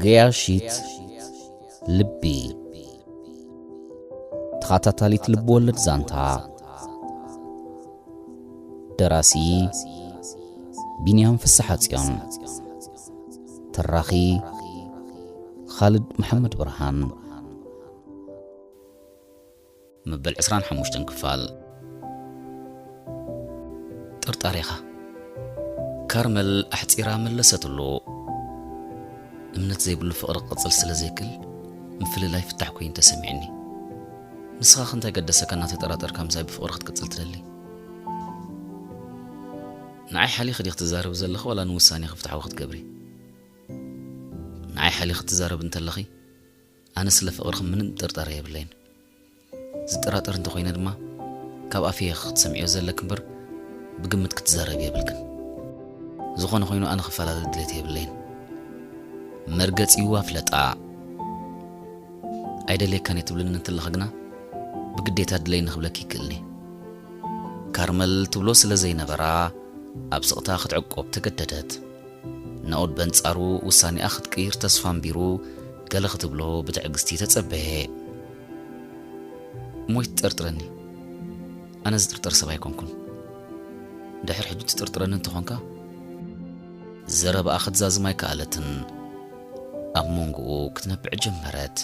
ገያሺት ልቢ። ተኸታታሊት ልብወለድ ዛንታ። ደራሲ ቢንያም ፍስሓጽዮን። ተራኺ ኻልድ መሓመድ ብርሃን። መበል ዕስራን ሓሙሽተን ክፋል። ጥርጣሬኻ። ካርመል ኣሕጺራ መለሰትሉ። እምነት ዘይብሉ ፍቕሪ ክቕጽል ስለ ዘይክእል፣ ምፍልላይ ፍታሕ ኮይኑ ተሰሚዕኒ። ንስኻ ከ እንታይ ገደሰካ እናተጠራጠርካ ምሳይ ብፍቕሪ ክትቅጽል ትደሊ? ንዓይ ሓሊኺ ዲኺ ትዛረቢ ዘለኺ ዋላ ንውሳኔኺ ፍትሓዊ ክትገብሪ? ንዓይ ሓሊኺ ትዛረቢ እንተለኺ፣ ኣነ ስለ ፍቕርኺ ምንም ጥርጣረ የብለይን። ዝጠራጠር እንተኾይነ ድማ፣ ካብ ኣፈይ ኢኺ ክትሰምዕዮ ዘለኪ እምበር፣ ብግምት ክትዛረቢ የብልክን። ዝኾነ ኮይኑ ኣነ ክፈላለ ድሌት የብለይን። መርገጺኡ ኣፍለጣ። ኣይደልየካን እየ ትብልኒ እንተለኺ ግና፣ ብግዴታ ድለይኒ ክብለኪ ይክእልኒ። ካርመል ትብሎ ስለ ዘይነበራ፣ ኣብ ስቕታ ክትዕቆብ ተገደደት። ናኦድ በንጻሩ ውሳኔኣ ክትቅይር ተስፋ ኣንቢሩ፣ ገለ ክትብሎ ብትዕግስቲ ተጸበየ። እሞ ይትጠርጥረኒ? ኣነ ዝጥርጠር ሰብ ኣይኮንኩን። ድሕር ሕጂ ትጥርጥረኒ እንተኾንካ፣ ዘረባኣ ክትዛዝም ኣይከኣለትን። ኣብ መንጎኡ ክትነብዕ ጀመረት።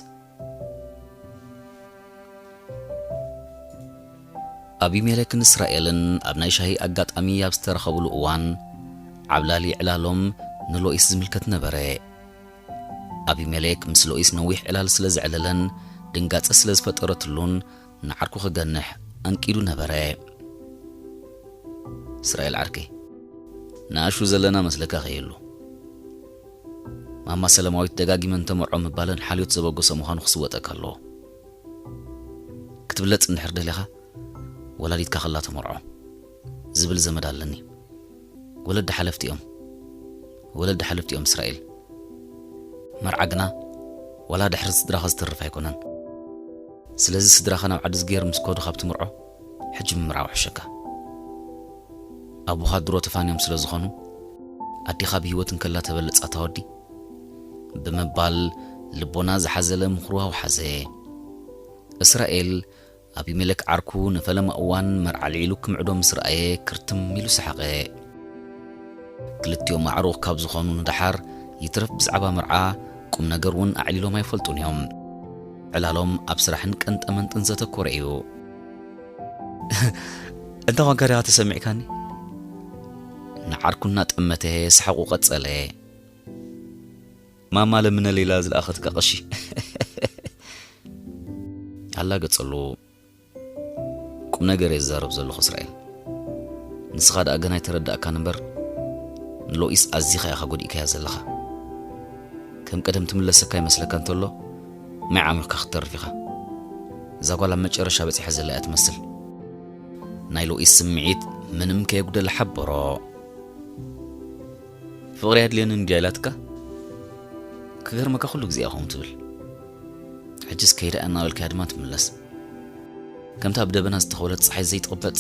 ኣቢሜሌክን እስራኤልን ኣብ ናይ ሻሂ ኣጋጣሚ ኣብ ዝተረኸብሉ እዋን፣ ዓብላሊ ዕላሎም ንሎኢስ ዝምልከት ነበረ። ኣቢሜሌክ ምስ ሎኢስ ነዊሕ ዕላል ስለ ዘዕለለን ድንጋጸ ስለ ዝፈጠረትሉን፣ ንዓርኩ ክገንሕ ኣንቂዱ ነበረ። እስራኤል ዓርከይ፣ ንኣሹ ዘለና መስለካ ከየሉ። ማማ ሰለማዊት ደጋጊመን ተመርዖ ምባለን ሓልዮት ዘበገሶ ምዃኑ ክስወጠካ ኣለዎ። ክትብለጽ እንድሕር ደሊኻ፣ ወላዲትካ ከላ ተመርዖ ዝብል ዘመድ ኣለኒ። ወለዲ ሓለፍቲ እዮም። ወለዲ ሓለፍቲ እዮም እስራኤል። መርዓ ግና ዋላ ድሕሪ ስድራኻ ዝተርፍ ኣይኮነን። ስለዚ ስድራኻ ናብ ዓዲ ዝገይር ምስ ከዱ ካብ ትምርዖ፣ ሕጂ ምምርዓው ሕሸካ። ኣቦኻ ድሮ ተፋንዮም ስለ ዝኾኑ፣ ኣዴኻ ብህይወት እንከላ ተበልጻ እታ ወዲ ብምባል ልቦና ዝሓዘለ ምኹርዋው ሓዘ። እስራኤል ኣቢሜሌክ ዓርኩ ንፈለማ እዋን መርዓ ኣልዒሉ ክምዕዶ ምስ ረኣየ ክርትም ኢሉ ሰሓቐ። ክልቲኦም ኣዕሩኽ ካብ ዝኾኑ ንደሓር ይትረፍ ብዛዕባ መርዓ ቁም ነገር እውን ኣዕሊሎም ኣይፈልጡን እዮም። ዕላሎም ኣብ ስራሕን ቀንጠመንጥን ዘተኮረ እዩ። እንተ ኾንካ ዲኻ ተሰሚዕካኒ? ንዓርኩ እናጠመተ ሰሓቑ ቀጸለ። ማማ ለምነለይ ኢላ ዝለኣኸትካ ቀሺ። ኣላገጸሉ። ቁም ነገር እየ ዝዛረብ ዘለኹ እስራኤል። ንስኻ ደኣ ገና ኣይተረዳእካን እምበር፣ ንሎኢስ ኣዚኻ ኢኻ ጎዲእካያ ዘለኻ። ከም ቀደም ትምለሰካ ይመስለካ እንተሎ፣ ማይ ዓሚኹካ ክትተርፍ ኢኻ። እዛ ጓል ኣብ መጨረሻ በጺሓ ዘላ እያ ትመስል። ናይ ሎኢስ ስምዒት ምንም ከየጉደለ ሓበሮ። ፍቕሪ ኣድልየኒ እንድያ ኢላትካ? ክገርመካ ኩሉ ግዜ እያ ከምኡ ትብል። ሕጅስ ከይዳ እናበልካያ ድማ ትምለስ። ከምታ ብደበና ዝተኸወለት ጸሓይ ዘይትቕበጽ፣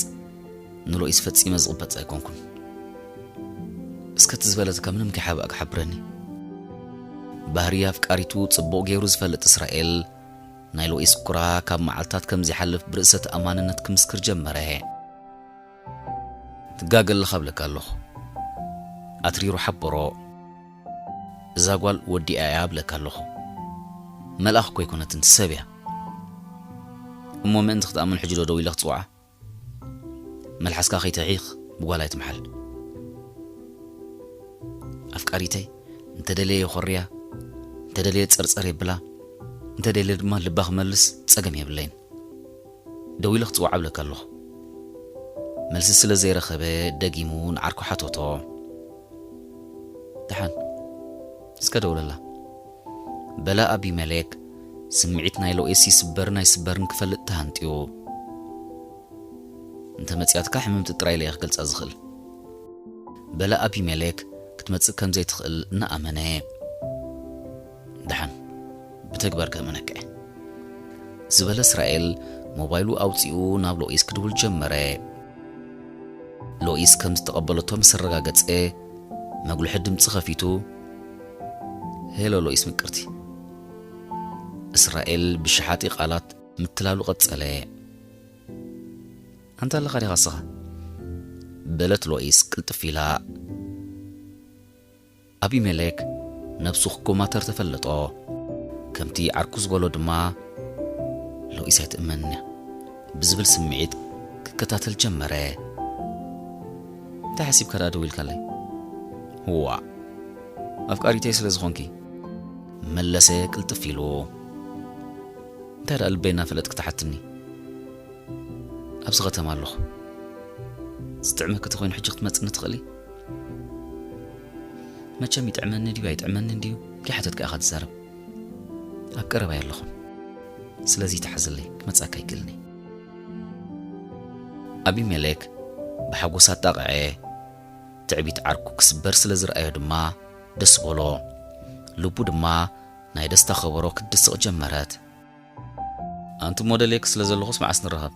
ንሎኢስ ፈጺመ ዝቕበጽ ኣይኮንኩን። እስከ እቲ ዝበለትካ ምንም ከይሓባእካ ሓብረኒ። ባህሪ ኣፍቃሪቱ ጽቡቕ ገይሩ ዝፈልጥ እስራኤል፣ ናይ ሎኢስ ኩራ ካብ መዓልታት ከም ዘይሓልፍ ብርእሰ ተኣማንነት ክምስክር ጀመረ። ትጋገ ኣለኻ እብለካ ኣለኹ። ኣትሪሩ ሓበሮ። እዛ ጓል ወዲኣ እያ እብለካ ኣለኹ። መልኣኽ እኮ ኣይኮነትን፣ ሰብ እያ። እሞ ምእንቲ ክትኣምን ሕጂ ዶ ደው ኢለ ክጽውዓ? መልሓስካ ከይትሕይኽ ብጓል ኣይትምሓል። ኣፍቃሪተይ፣ እንተደልየ የኾርያ፣ እንተደልየ ጸርጸር የብላ፣ እንተደልየ ድማ ልባ ክመልስ ጸገም የብለይን። ደው ኢለ ክጽውዓ እብለካ ኣለኹ። መልሲ ስለ ዘይረኸበ ደጊሙ ንዓርኩ ሓተቶ። ደሓን፣ እስከ ደውለላ። በለ ኣቢመሌክ፣ ስምዒት ናይ ሎኤስ ይስበርን ኣይስበርን ክፈልጥ ተሃንጥዩ። እንተ መጺኣትካ ሕምምቲ ጥራይ ኢለ እየ ክገልጻ ዝኽእል። በለ ኣቢመሌክ ክትመጽእ ከም ዘይትኽእል እናኣመነ። ደሓን፣ ብተግባር ከእምነካ እየ። ዝበለ እስራኤል ሞባይሉ ኣውጺኡ ናብ ሎኢስ ክድውል ጀመረ። ሎኢስ ከም ዝተቐበለቶ ምስ ኣረጋገጸ፣ መጉልሒ ድምጺ ከፊቱ፣ ሄሎ ሎኢስ ምቅርቲ። እስራኤል ብሽሓጢ ቃላት ምትላሉ ቀጸለ። ኣንታ ኣለኻ ዲኻ እስኻ? በለት ሎኢስ ቅልጥፍ ኢላ። ኣቢሜሌክ ነብሱ ክኮማተር ተፈለጦ። ከምቲ ዓርኩ ዝበሎ ድማ፣ ሎኢስ ኣይትእመንን እያ ብዝብል ስምዒት ክከታተል ጀመረ። እንታይ ሓሲብካ ደኣ ደው ኢልካለይ? ዋእ፣ ኣፍቃሪተይ ስለ ዝኾንኪ፣ መለሰ ቅልጥፍ ኢሉ። እንታይ ደኣ ልበይ እናፈለጥኪ ትሓትኒ? ኣብዚ ከተማ ኣለኹ። ዝጥዕመኪ ተኾይኑ ሕጂ ክትመጽኒ ትኽእሊ? መቸም ይጥዕመኒ ድዩ ኣይጥዕመኒ ድዩ ከይሓተትካ ኢኻ ትዛረብ። ኣብ ቀረባ የለኹን። ስለዚ ተሓዘለይ፣ ክመጽኣካ ኣይክእልን እየ። ኣቢሜሌክ ብሓጎስ ኣጣቕዐ። ትዕቢት ዓርኩ ክስበር ስለ ዝረኣዮ ድማ ደስ በሎ። ልቡ ድማ ናይ ደስታ ከበሮ ክትድስቕ ጀመረት። ኣንቲ ሞደሌክ ስለ ዘለኹስ መዓስ ንራኸብ?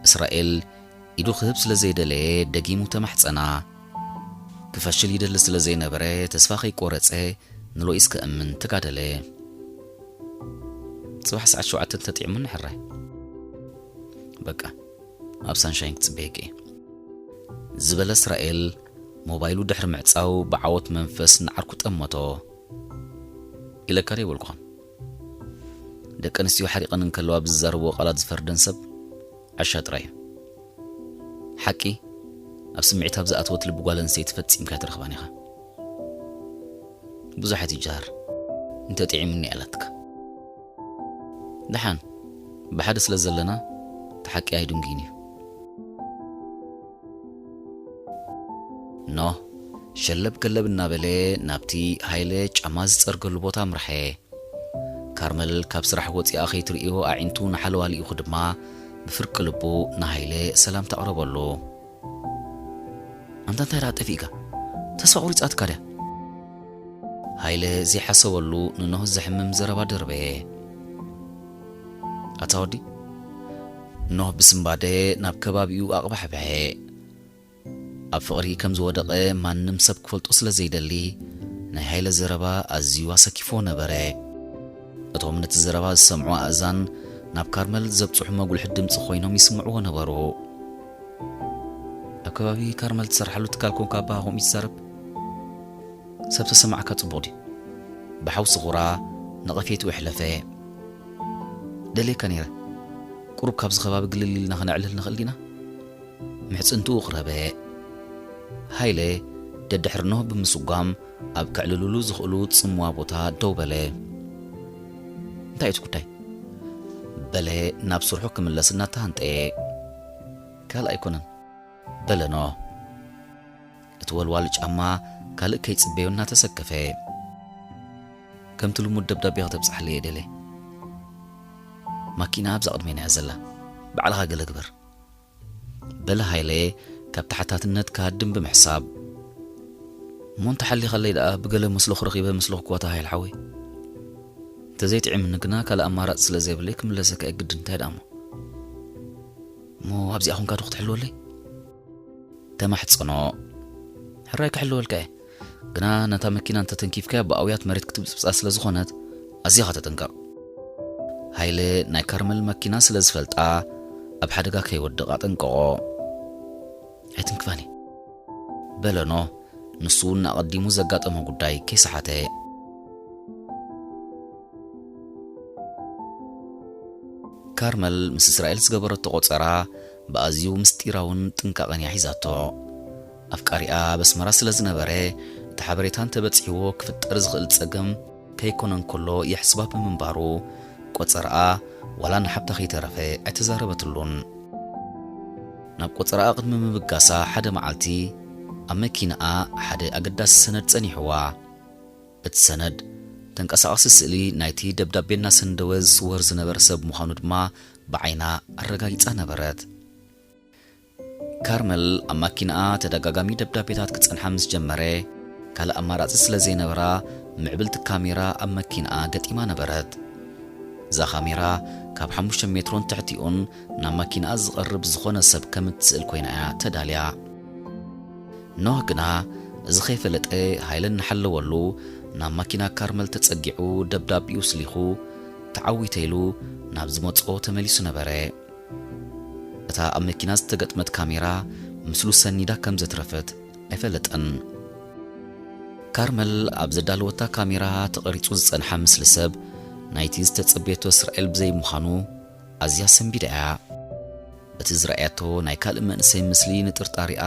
እስራኤል ኢዱ ክህብ ስለ ዘይደለየ ደጊሙ ተማሕጸና። ክፈሽል ይደሊ ስለ ዘይነበረ ተስፋ ከይቆረጸ ንሎኢስ ከእምን ተጋደለ። ጽባሕ ሰዓት ሸውዓተ እንተጥዒሙኒ ሕራይ። በቃ፣ ኣብ ሳንሻይን ክጽበየኪ እየ። ዝበለ እስራኤል ሞባይሉ ድሕሪ ምዕጻው ብዓወት መንፈስ ንዓርኩ ጠመቶ። ኢለካ ዶ ይበልኩኻን? ደቂ ኣንስትዮ ሓሪቐን እንከለዋ ብዝዛረብዎ ቃላት ዝፈርደን ሰብ ዓሻ ጥራይ እዩ። ሓቂ ኣብ ስምዒት ኣብ ዝኣተወት ልቢ ጓል ኣንስተይቲ ፈጺምካ ኣይትረኽባን ኢኻ። ብዙሕ ኣይትጀሃር፣ እንተጥዒሙኒ ኣላትካ። ደሓን፣ ብሓደ ስለ ዘለና፣ እቲ ሓቂ ኣይድንጉይን እዩ። ኖህ ሸለብ ገለብ እናበለ ናብቲ ሃይለ ጫማ ዝጸርገሉ ቦታ ኣምርሐ። ካርመል ካብ ስራሕ ወጺኣ ከይትርእዮ ኣዒንቱ ንሓለዋ ልኢኹ ድማ ብፍርቂ ልቡ ንሃይለ ሰላምታ ኣቕረበሉ። ኣንታ እንታይ ደኣ ጠፊእካ? ተስፋ ቁሪጻትካ ድያ? ሃይለ ዘይሓሰበሉ ንኖህ ዘሕምም ዘረባ ደርበየ። ኣታ ወዲ፣ ኖህ ብስምባደ ናብ ከባቢኡ ኣቕባሕብሐ። ኣብ ፍቕሪ ከም ዝወደቐ ማንም ሰብ ክፈልጦ ስለ ዘይደሊ፣ ናይ ሃይለ ዘረባ ኣዝዩ ኣሰኪፍዎ ነበረ። እቶም ነቲ ዘረባ ዝሰምዑ ኣእዛን ናብ ካርመል ዘብጽሑ መጉልሒ ድምጺ ኮይኖም ይስምዕዎ ነበሩ። ኣብ ከባቢ ካርመል ትሰርሓሉ ትካል ኮንካ ኣባኻ ከምኡ ይዛረብ? ሰብ ተሰማዕካ ጽቡቕ ድዩ? ብሓውሲ ኹራ ነቐፌትኡ ኣሕለፈ። ደልየካ ነይረ። ቁሩብ ካብዚ ከባቢ ግልል ኢልና ክነዕልል ንኽእል ዲና? ምሕጽንትኡ ኣቕረበ። ሃይለ ደድሕሪ ኖህ ብምስጓም ኣብ ከዕልልሉ ዝኽእሉ ጽምዋ ቦታ ደው በለ። እንታይ እዩ እቲ ጉዳይ? በለ ናብ ስርሑ ክምለስ እናተሃንጠየ። ካልእ ኣይኮነን፣ በለ ኖህ። እቲ ወልዋል ጫማ ካልእ ከይጽበዮ እናተሰከፈ። ከምቲ ልሙድ ደብዳቤ ከተብጽሓለይ እየ ደልየ። ማኪና ኣብዛ ቅድሜና እያ ዘላ። ባዕልኻ ገለ ግበር። በለ ሃይለ ካብ ተሓታትነት ክሃድም ብምሕሳብ። እሞ እንተሓሊኻለይ ደኣ ብገለ መስለኹ ረኺበ መስለኹ ክዋታ ሃይለ ሓወይ። እንተዘይጥዒምኒ ግና ካልእ ኣማራጺ ስለ ዘይብለይ ክምለሰካ እየ ግድን፣ እንታይ ደኣ እሞ። እሞ ኣብዚኣ ኹንካ ዶ ክትሕልወለይ? ተማሕጸኖ። ሕራይ ክሕልወልካ እየ። ግና ነታ መኪና እንተተንኪፍካያ ብኣውያት መሬት ክትብጽብጻ ስለ ዝኾነት ኣዚኻ ተጠንቀቕ። ሃይለ ናይ ካርመል መኪና ስለ ዝፈልጣ ኣብ ሓደጋ ከይወድቕ ኣጠንቀቖ። ኣይትንክፋኒ፣ በለ ኖህ ንሱ እውን ኣቐዲሙ ዘጋጠሞ ጉዳይ ከይሰሓተ። ካርመል ምስ እስራኤል ዝገበረቶ ቆጸራ ብኣዝዩ ምስጢራውን ጥንቃቐን እያ ሒዛቶ። ኣፍቃሪኣ ኣብ ኣስመራ ስለ ዝነበረ፣ እቲ ሓበሬታ እንተበጺሕዎ ክፍጠር ዝኽእል ጸገም ከይኮነ እንከሎ የሕስባ ብምንባሩ፣ ቆጸራኣ ዋላ ንሓብታ ከይተረፈ ኣይተዛረበትሉን። ናብ ቆጸራኣ ቅድሚ ምብጋሳ ሓደ መዓልቲ፣ ኣብ መኪናኣ ሓደ ኣገዳሲ ሰነድ ጸኒሕዋ። እቲ ሰነድ፣ ተንቀሳቓሲ ስእሊ ናይቲ ደብዳቤ እናሰንደወ ዝስወር ዝነበረ ሰብ ምዃኑ ድማ ብዓይና ኣረጋጊጻ ነበረት። ካርመል ኣብ ማኪናኣ ተደጋጋሚ ደብዳቤታት ክጸንሓ ምስ ጀመረ፣ ካልእ ኣማራጺ ስለ ዘይነበራ፣ ምዕብልቲ ካሜራ ኣብ መኪናኣ ገጢማ ነበረት። እዛ ካሜራ ካብ ሓሙሽተ ሜትሮን ትሕቲኡን ናብ ማኪናኣ ዝቐርብ ዝኾነ ሰብ ከም እትስእል ኮይና እያ ተዳልያ። ኖህ ግና እዚ ከይፈለጠ፣ ሃይለ እናሓለወሉ ናብ ማኪና ካርመል ተጸጊዑ፣ ደብዳቤኡ ስሊኹ፣ ተዓዊተ ኢሉ ናብ ዝመጽኦ ተመሊሱ ነበረ። እታ ኣብ መኪና ዝተገጥመት ካሜራ ምስሉ ሰኒዳ ከም ዘትረፈት ኣይፈለጠን። ካርመል ኣብ ዘዳለወታ ካሜራ ተቐሪጹ ዝጸንሓ ምስሊ ሰብ ናይቲ ዝተጸበየቶ እስራኤል ብዘይምዃኑ ኣዝያ ሰንቢዳ እያ። እቲ ዝረኣያቶ ናይ ካልእ መንእሰይ ምስሊ ንጥርጣሪኣ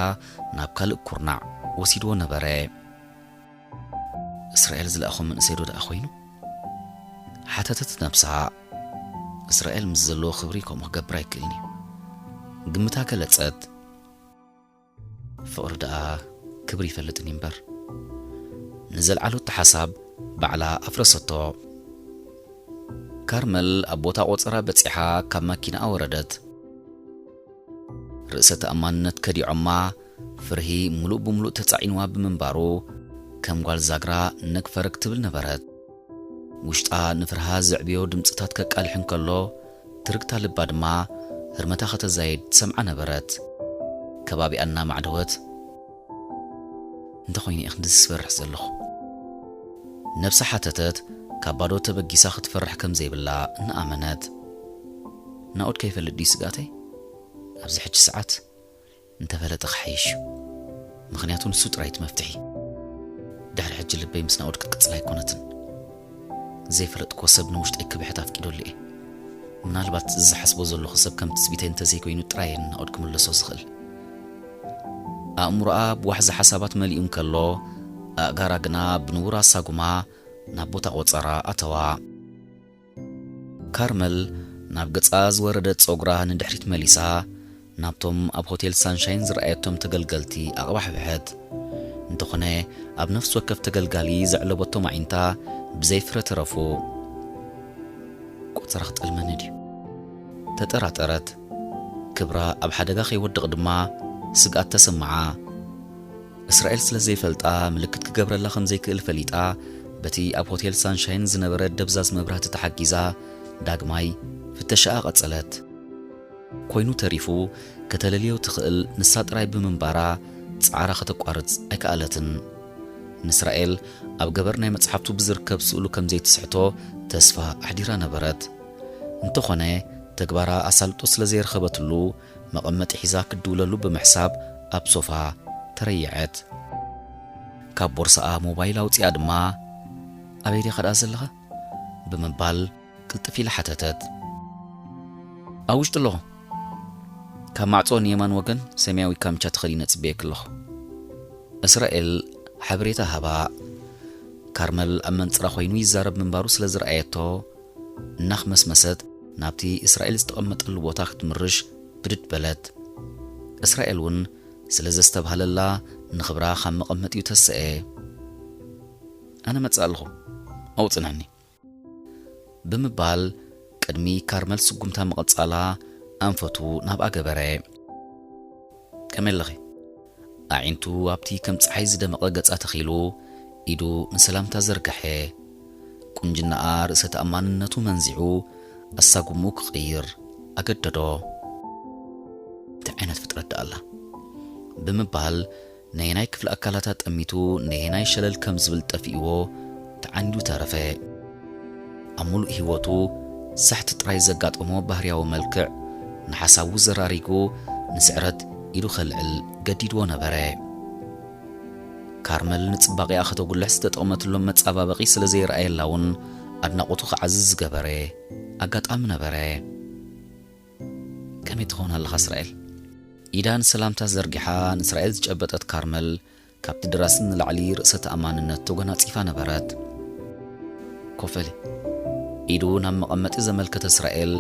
ናብ ካልእ ኩርናዕ ወሲድዎ ነበረ። እስራኤል ዝለኣኾ መንእሰይ ዶ ደኣ ኮይኑ? ሓተተት ነብሳ። እስራኤል ምስ ዘለዎ ክብሪ ከምኡ ክገብር ኣይክእልን እዩ። ግምታ ገለጸት። ፍቕሪ ደኣ ክብሪ ይፈልጥን እምበር። ንዘልዓለቶ ሓሳብ ባዕላ ኣፍረሰቶ። ካርመል ኣብ ቦታ ቆጸራ በጺሓ ካብ ማኪናኣ ወረደት። ርእሰ ተኣማንነት ከዲዖማ፣ ፍርሂ ምሉእ ብምሉእ ተጻዒንዋ ብምንባሩ፣ ከም ጓል ዛግራ ነግፈረግ ትብል ነበረት። ውሽጣ ንፍርሃት ዘዕብዮ ድምጽታት ከቃልሕ እንከሎ፣ ትርግታ ልባ ድማ ህርመታ ከተዛይድ ትሰምዓ ነበረት። ከባቢኣ እናማዕደወት፣ "እንተኾይነ እየ ክንድዚ ዝፈርሕ ዘለኹ?" ነብሳ ሓተተት፣ ካብ ባዶ ተበጊሳ ክትፈርሕ ከም ዘይብላ እናኣመነት። "ናኦድ ከይፈልጥ ድዩ ስግኣተይ? ኣብዚ ሕጂ ሰዓት እንተፈለጠ ክሓይሽ እዩ። ምኽንያቱ ንሱ ጥራይ እቲ መፍትሒ። ድሕሪ ሕጂ ልበይ ምስ ናኦድ ክትቅጽል ኣይኮነትን። ዘይፈለጥክዎ ሰብ ንውሽጠይ ክብሕት ኣፍቂደሉ እየ። ምናልባት እዚ ዝሓስቦ ዘለኹ ሰብ ከም ትጽቢተይ እንተዘይኮይኑ ጥራይ እየ ንናኦድ ክምለሶ ዝኽእል." ኣእምሮኣ ብዋሕዚ ሓሳባት መሊኡ እንከሎ፣ ኣእጋራ ግና ብንቡር ኣሳጉማ ናብ ቦታ ቆጸራ ኣተዋ። ካርመል ናብ ገጻ ዝወረደ ጸጉራ ንድሕሪት መሊሳ፣ ናብቶም ኣብ ሆቴል ሳንሻይን ዝረኣየቶም ተገልገልቲ ኣቕባሕብሐት። እንተኾነ፣ ኣብ ነፍሲ ወከፍ ተገልጋሊ ዘዕለበቶም ኣዒንታ ብዘይ ፍረ ተረፉ። "ቆጸራ ክጠልመኒ ድዩ?" ተጠራጠረት። ክብራ ኣብ ሓደጋ ከይወድቕ ድማ ስግኣት ተሰምዓ። እስራኤል ስለ ዘይፈልጣ፣ ምልክት ክገብረላ ከም ዘይክእል ፈሊጣ፣ በቲ ኣብ ሆቴል ሳንሻይን ዝነበረ ደብዛዝ መብራህቲ ተሓጊዛ፣ ዳግማይ ፍተሻኣ ቀጸለት። ኮይኑ ተሪፉ፣ ከተለልዮ ትኽእል ንሳ ጥራይ ብምንባራ፣ ጻዕራ ከተቋርጽ ኣይከኣለትን። ንእስራኤል ኣብ ገበር ናይ መጽሓፍቱ ብዝርከብ ስእሉ ከም ዘይትስሕቶ ተስፋ ኣሕዲራ ነበረት። እንተኾነ፣ ተግባራ ኣሳልጦ ስለ ዘይረኸበትሉ፣ መቐመጢ ሒዛ ክትድውለሉ ብምሕሳብ ኣብ ሶፋ ተረየዐት። ካብ ቦርሳኣ ሞባይል ኣውጺኣ ድማ፣ "ኣበይ ዲኻ ደኣ ዘለኻ?" ብምባል ቅልጥፍ ኢላ ሓተተት። "ኣብ ውሽጢ ኣለኹ። ካብ ማዕጾ ንየማን ወገን ሰማያዊ ካምቻ ተኸዲነ ጽበየኪ ኣለኹ።" እስራኤል ሓበሬታ ሃባ። ካርመል ኣብ መንጽራ ኮይኑ ይዛረብ ምንባሩ ስለ ዝረኣየቶ፣ እናኽመስመሰት ናብቲ እስራኤል ዝተቐመጠሉ ቦታ ክትምርሽ ብድድ በለት። እስራኤል እውን ስለ ዘስተብሃለላ ንኽብራ ካብ መቐመጢኡ ተሰኤ። "ኣነ መጽእ ኣለኹ፣ ኣብኡ ጽንሕኒ" ብምባል ቅድሚ ካርመል ስጉምታ ምቕጻላ ኣንፈቱ ናብኣ ገበረ። "ከመይ ኣለኺ?" ኣዒንቱ ኣብቲ ከም ጸሓይ ዝደመቐ ገጻ ተኺሉ፣ ኢዱ ንሰላምታ ዘርግሐ። ቁንጅናኣ ርእሰ ተኣማንነቱ መንዚዑ ኣሳጉምኡ ክቕይር ኣገደዶ። "እንታይ ዓይነት ፍጥረት ደኣ ኣላ?" ብምባል ነየናይ ክፍሊ ኣካላታ ጠሚቱ ነየናይ ሸለል ከም ዝብል ጠፊእዎ ተዓንዱ ተረፈ። ኣብ ምሉእ ህይወቱ ሳሕቲ ጥራይ ዘጋጠሞ ባህርያዊ መልክዕ ንሓሳቡ ዘራሪጉ ንስዕረት ኢዱ ከልዕል ገዲድዎ ነበረ። ካርመል ንጽባቐኣ ከተጉልሕ ዝተጠቕመትሎም መጻባበቒ ስለ ዘይረኣየላ እውን ኣድናቖቱ ክዓዝዝ ዝገበረ ኣጋጣሚ ነበረ። "ከመይ ትኸውን ኣለኻ እስራኤል?" ኢዳ ንሰላምታ ዘርጊሓ ንእስራኤል ዝጨበጠት ካርመል ካብቲ ድራስን ንላዕሊ ርእሰ ተኣማንነት ተጎናጺፋ ነበረት። "ኮፈሊ" ኢዱ ናብ መቐመጢ ዘመልከተ እስራኤል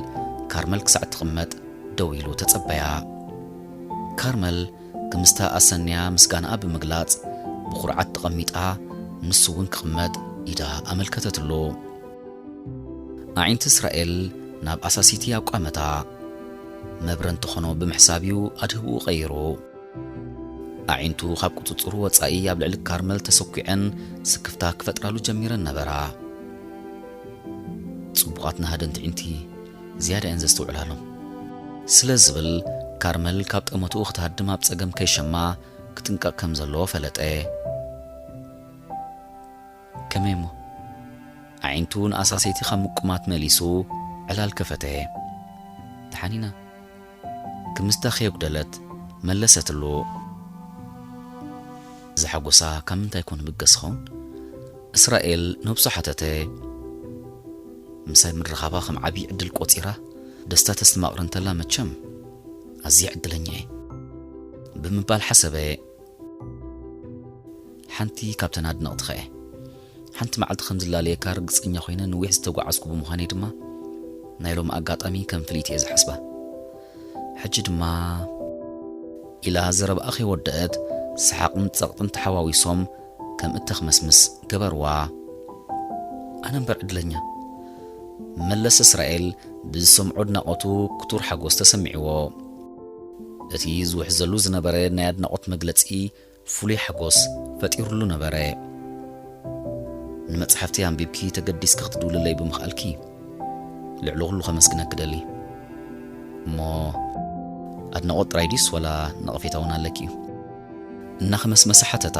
ካርመል ክሳዕ ትቕመጥ ደው ኢሉ ተጸበያ። ካርመል ክምስታ ኣሰንያ ምስጋናኣ ብምግላጽ ብኹርዓት ተቐሚጣ ንሱ እውን ክቕመጥ ኢዳ ኣመልከተትሉ። ኣዒንቲ እስራኤል ናብ ኣሳሲቲ ኣቋመታ። መብረን ተኾኖ ብምሕሳብ እዩ ኣድህብኡ ቀይሩ። ኣዒንቱ ካብ ቁጽጽሩ ወጻኢ ኣብ ልዕሊ ካርመል ተሰኲዐን ስክፍታ ክፈጥራሉ ጀሚረን ነበራ። "ጽቡቓት ናህደንቲ ኣዒንቲ ዝያዳ እየን ዘስተውዕላሎም" ስለ ዝብል፣ ካርመል ካብ ጠመትኡ ክትሃድም ኣብ ጸገም ከይሸማ ክጥንቀቕ ከም ዘለዎ ፈለጠ። ከመይ እሞ? ኣዒንቱ ንኣሳሰይቲ ካብ ምቁማት መሊሱ ዕላል ከፈተ። ደሓን ኢና። ክምስታ ከየጉደለት መለሰትሉ። እዚ ሓጎሳ ካብ ምንታይ ኮን ይብገስ ኸውን? እስራኤል ነብሱ ሓተተ። ምሳይ ምርኻባ ከም ዓብዪ ዕድል ቆጺራ ደስታ ተስተማቕር እንተላ መቸም ኣዝየ ዕድለኛ እየ ብምባል ሓሰበ። ሓንቲ ካብተን ኣድነቕትኻ እየ። ሓንቲ መዓልቲ ከም ዝላለየካ ርግጸኛ ኮይነ ንዊሕ ዝተጓዓዝኩ ብምዃነይ ድማ ናይ ሎሚ ኣጋጣሚ ከም ፍልይቲ እየ ዝሓስባ። ሕጂ ድማ ኢላ ዘረባኣ ከይወደአት ሰሓቕን ጸቕጥን ተሓዋዊሶም ከም እተኽመስምስ ገበርዋ። ኣነ እምበር ዕድለኛ። መለስ እስራኤል ብዝሰምዖ ኣድናቖቱ ክቱር ሓጎስ ተሰሚዕዎ። እቲ ዝውሕዘሉ ዝነበረ ናይ ኣድናቖት መግለጺ ፍሉይ ሓጎስ ፈጢሩሉ ነበረ። ንመጽሓፍቲ ኣንቢብኪ ተገዲስኪ ክትድውልለይ ብምኽኣልኪ ልዕሊ ኩሉ ከመስግነኪ ደሊ። እሞ ኣድናቖት ጥራይ ድዩስ ወላ ነቐፌታ እውን ኣለኪ እዩ? እናኸመስመሰ ሓተታ።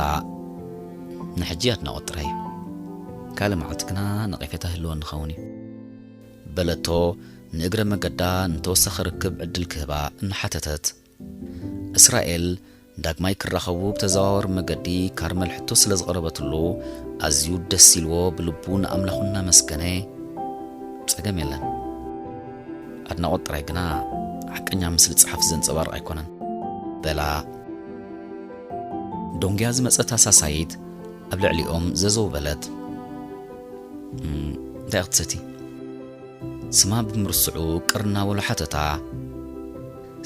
ንሕጂ ኣድናቖት ጥራይ እዩ። ካልእ መዓልቲ ግና ነቐፌታ ህልወኒ ኸውን እዩ። በለቶ ንእግረ መገዳ ንተወሳኺ ርክብ ዕድል ክህባ እናሓተተት። እስራኤል ዳግማይ ክራኸቡ ብተዘዋወር መገዲ ካርመል ሕቶ ስለ ዝቐረበትሉ ኣዝዩ ደስ ኢልዎ ብልቡ ንኣምላኹ እናመስገነ፣ ጸገም የለን። ኣድናቖት ጥራይ ግና ሓቀኛ ምስሊ ጸሓፊ ዘንጸባርቕ ኣይኮነን። በላ። ዶንግያ ዝመጸት ኣሳሳይት ኣብ ልዕሊኦም ዘዘው በለት። "እም፣ እንታይ ክትሰቲ?" ስማ ብምርስዑ ቅር እናበሉ ሓተታ።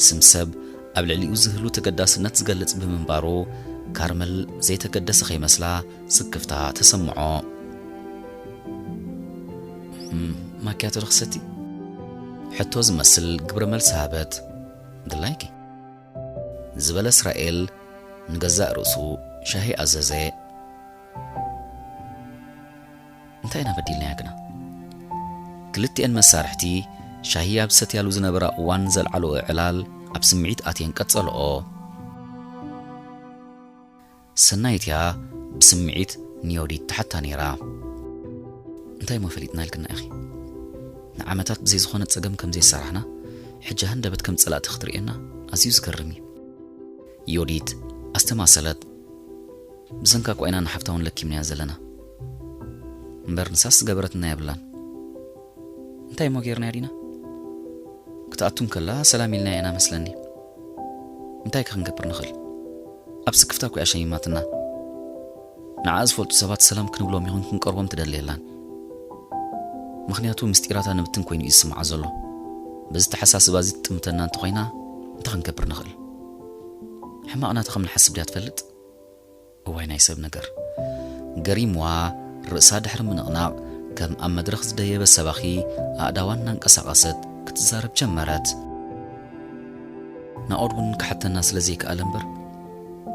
ስም ሰብ ኣብ ልዕሊኡ ዝህሉ ተገዳስነት ዝገልጽ ብምንባሩ፣ ካርመል ዘይተገደሰ ከይመስላ ስክፍታ ተሰምዖ። "እም፣ ማኪያቶ ዶ ክሰቲ?" ሕቶ ዝመስል ግብረ መልሲ ሃበት። "ድላይኪ?" ዝበለ እስራኤል ንገዛእ ርእሱ ሻሂ ኣዘዘ። እንታይ ኢና በዲልናያ ግና? ክልቲኤን መሳርሕቲ ሻሂ ኣብ ዝሰትያሉ ዝነበራ እዋን ዘልዓልኦ ዕላል ኣብ ስምዒት ኣትየን ቀጸልኦ። ሰናይት እያ ብስምዒት ንዮዲት ትሓታ ነይራ። እንታይ እሞ ፈሊጥና ኢልክና ኢኺ? ንዓመታት ብዘይ ዝኾነ ጸገም ከም ዘይሰራሕና፣ ሕጂ ሃንደበት ከም ጸላእቲ ክትርእየና ኣዝዩ ዝገርም እዩ። ዮዲት ኣስተማሰለት። ብሰንካ እኳ ኢና ንሓፍታ እውን ለኪምናያ ዘለና። እምበር ንሳስ ዝገበረትና የብላን። እንታይ እሞ ጌርናያ ዲና? ክትኣቱ እንከላ ሰላም ኢልናያ ኢና መስለኒ። እንታይ ከ ክንገብር ንኽእል? ኣብ ስክፍታ እኮ እያ ሸሚማትና። ንዓ ዝፈልጡ ሰባት ሰላም ክንብሎም ይኹን ክንቀርቦም ትደሊ የላን። ምኽንያቱ ምስጢራታ ንብትን ኮይኑ እዩ ዝስምዓ ዘሎ። በዚ ተሓሳስባ እዚ ትጥምተና እንተኾይና እንታይ ክንገብር ንኽእል? ሕማቕ ናታ ከም ንሓስብ ድያ ትፈልጥ? እዋይ ናይ ሰብ ነገር። ገሪምዋ ርእሳ ድሕሪ ምንቕናቕ ከም ኣብ መድረኽ ዝደየበ ሰባኺ ኣእዳዋ እናንቀሳቐሰት ክትዛረብ ጀመረት። ናኦድ እውን ክሓተና ስለ ዘይከኣለ እምበር፣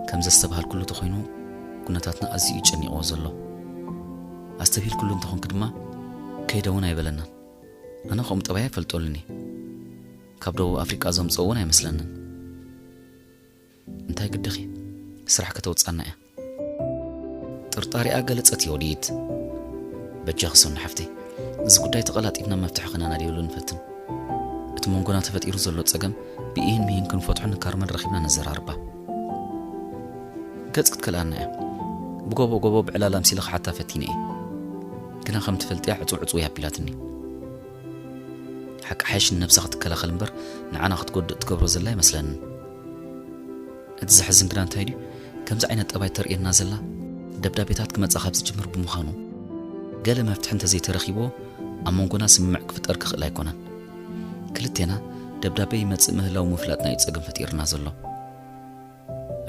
ከም ዘስተብሃልኩሉ ተኾይኑ ኩነታትና ኣዝዩ እዩ ጨኒቕዎ ዘሎ። ኣስተብሂልኩሉ እንተኾንክ ድማ ከይደ እውን ኣይበለናን። ኣነ ከምኡ ጠባይ ኣይፈልጠሉን እየ። ካብ ደቡብ ኣፍሪቃ ዘምፅኦ እውን ኣይመስለንን። እንታይ ግድኺ? ስራሕ ከተውፅኣና እያ። ጥርጣሪኣ ገለጸት ዮዲት። በጃኺ ሶኒ ሓፍተይ፣ እዚ ጉዳይ ተቐላጢፍና መፍትሒ ከነናድየሉ ንፈትን። እቲ መንጎና ተፈጢሩ ዘሎ ጸገም ብኢሂን ምሂን ክንፈትሖ ንካርመል ረኺብና ነዘራርባ። ገጽ ክትከልኣና እያ። ብጎቦ ጎቦ ብዕላል ኣምሲለ ክሓታ ፈቲነ እየ። ግና ከም ትፈልጥያ ዕጹው ዕጹው እያ ኣቢላትኒ። ሓቂ ሓይሽ ንነብሳ ክትከላኸል እምበር ንዓና ክትጎድእ ትገብሮ ዘላ ኣይመስለንን። እቲ ዘሕዝን ግና እንታይ ድዩ፣ ከምዚ ዓይነት ጠባይ ተርእየና ዘላ ደብዳቤታት ክመጻ ካብ ዝጅምር ብምዃኑ፣ ገለ መፍትሒ እንተዘይተረኺብዎ ኣብ መንጎና ስምምዕ ክፍጠር ክኽእል ኣይኮነን። ክልቴና ደብዳቤ ይመጽእ ምህላው ምፍላጥና እዩ ጸገም ፈጢርና ዘሎ።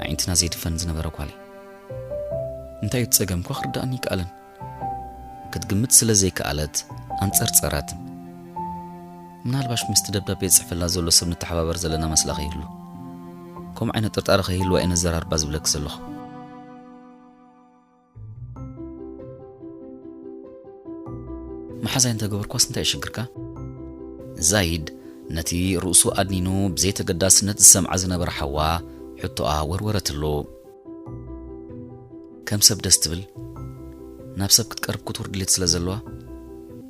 ኣዒንትና ዘይድፈን ዝነበረ ጓል እዩ። እንታይ እዩ እቲ ጸገም እኳ ክርድኣኒ ይከኣለን። ክትግምት ስለ ዘይከኣለት ኣንጸርጸረት። ምናልባሽ ምስቲ ደብዳቤ ይጽሕፈላ ዘሎ ሰብ ንተሓባበር ዘለና መስላ ከይህሉ፣ ከምኡ ዓይነት ጥርጣረ ከይህልዋ እየ ነዘራርባ ዝብለኪ ዘለኹ። መሓዛይ እንተገበርኳስ እንታይ ይሽግርካ? ዛይድ ነቲ ርእሱ ኣድኒኑ ብዘይተገዳስነት ዝሰምዓ ዝነበረ ሓዋ ሕቶኣ ወርወረትሉ። ከም ሰብ ደስ ትብል፣ ናብ ሰብ ክትቀርብ ክቱር ድሌት ስለ ዘለዋ፣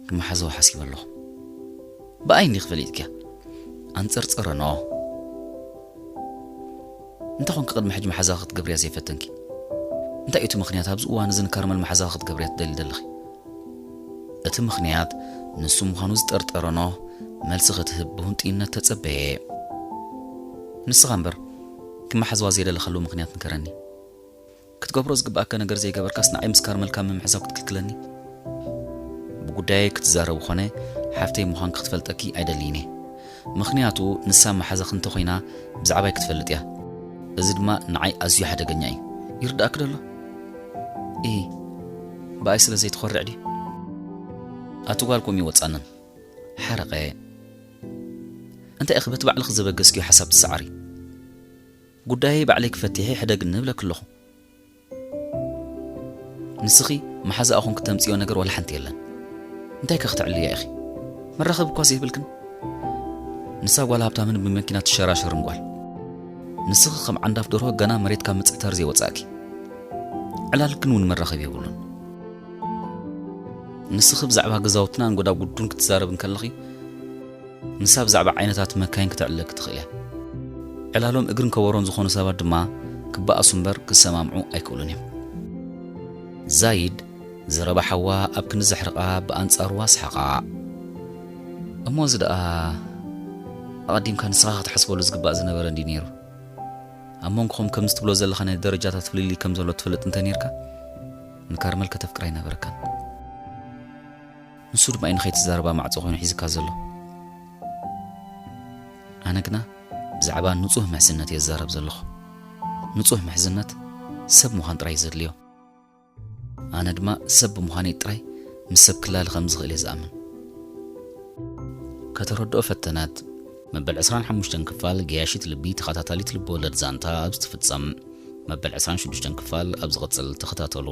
ክመሓዛዋ ሓሲበ ኣለኹ። ብኣይ እንዲኺ ፈሊጥክያ? ኣንጸርጸረ፣ ኖ። እንታይ ኾንኪ ቅድሚ ሕጂ መሓዛኺ ክትገብርያ ዘይፈተንኪ? እንታይ እዩ እቲ ምኽንያት ኣብዚ እዋን እዚ ንካርመል መሓዛኺ ክትገብርያ ትደሊ ዘለኺ? እቲ ምኽንያት ንሱ ምዃኑ ዝጠርጠረ ኖህ መልሲ ክትህብ ብህንጡይነት ተጸበየ። ንስኻ እምበር ክመሓዝዋ ዘይደለኻሉ ምኽንያት ንገረኒ። ክትገብሮ ዝግብኣካ ነገር ዘይገበርካስ ንዓይ ምስ ካርመል ካብ ምምሕዛው ክትክልክለኒ? ብጉዳየይ ክትዛረቡ ኾነ ሓፍተይ ምዃንኪ ክትፈልጠኪ ኣይደልይን እየ። ምኽንያቱ ንሳ መሓዛኺ እንተኾይና ብዛዕባይ ክትፈልጥ እያ። እዚ ድማ ንዓይ ኣዝዩ ሓደገኛ እዩ። ይርዳእኪ ዶ ኣሎ? ኢሂ፣ ብኣይ ስለ ዘይትኾርዕ ድዩ? ኣቲ ጓል ከምኡ ይወጻንን። ሓረቐ። እንታይ ኢኺ በቲ ባዕልኺ ዘበገስክዮ ሓሳብ ትሰዓሪ? ጉዳየይ ባዕለይ ክፈትሕ እየ፣ ሕደግኒ እብለኪ ኣለኹ። ንስኺ መሓዛኣ ኾንኪ ተምጽዮ ነገር ዋላ ሓንቲ የለን። እንታይ ከ ክትዕልያ ኢኺ? መራኸቢ እኳ ዘይብልክን? ንሳ ጓል ሃብታምን ብመኪና ትሸራሸርን ጓል። ንስኺ ከም ዓንዳፍ ደርሆ ገና መሬት ካብ ምጽዕታር ዘይወጻእኪ። ዕላልክን እውን መራኸቢ የብሉን። ንስኺ ብዛዕባ ገዛውትናን ጎዳጉዱን ክትዛረብ እንከለኺ፣ ንሳ ብዛዕባ ዓይነታት መካይን ክትዕልለኪ ትኽእል እያ። ዕላሎም እግርን ከበሮን ዝኾኑ ሰባት ድማ ክበኣሱ እምበር ክሰማምዑ ኣይክእሉን እዮም። ዛይድ ዘረባ ሓዋ ኣብ ክንዲ ዘሕርቓ ብኣንጻሩ ኣስሓቓ። እሞ እዚ ደኣ ኣቐዲምካ ንስኻ ክትሓስበሉ ዝግባእ ዝነበረ እንድዩ ነይሩ። ኣብ መንጎኹም ከምዚ ትብሎ ዘለኻ ናይ ደረጃታት ፍልልይ ከም ዘሎ ትፈልጥ እንተ ነይርካ፣ ንካርመል ከተፍቅራ ኣይነበረካን። ንሱ ድማ እዩ ንኸይትዛረባ ማዕጾ ኮይኑ ሒዝካ ዘሎ። ኣነ ግና ብዛዕባ ንጹህ ምሕዝነት እየ ዝዛረብ ዘለኹ። ንጹህ ምሕዝነት ሰብ ምዃን ጥራይ እዩ ዘድልዮ። ኣነ ድማ ሰብ ብምዃነይ ጥራይ ምስ ሰብ ክላለ ከም ዝኽእል እየ ዝኣምን። ከተረድኦ ፈተነት። መበል ዕስራን ሓሙሽተን ክፋል ገያሺት ልቢ ተኸታታሊት ልቢ ወለድ ዛንታ ኣብዚ ትፍጸም። መበል ዕስራን ሽዱሽተን ክፋል ኣብ ዝቕጽል ተኸታተሉ።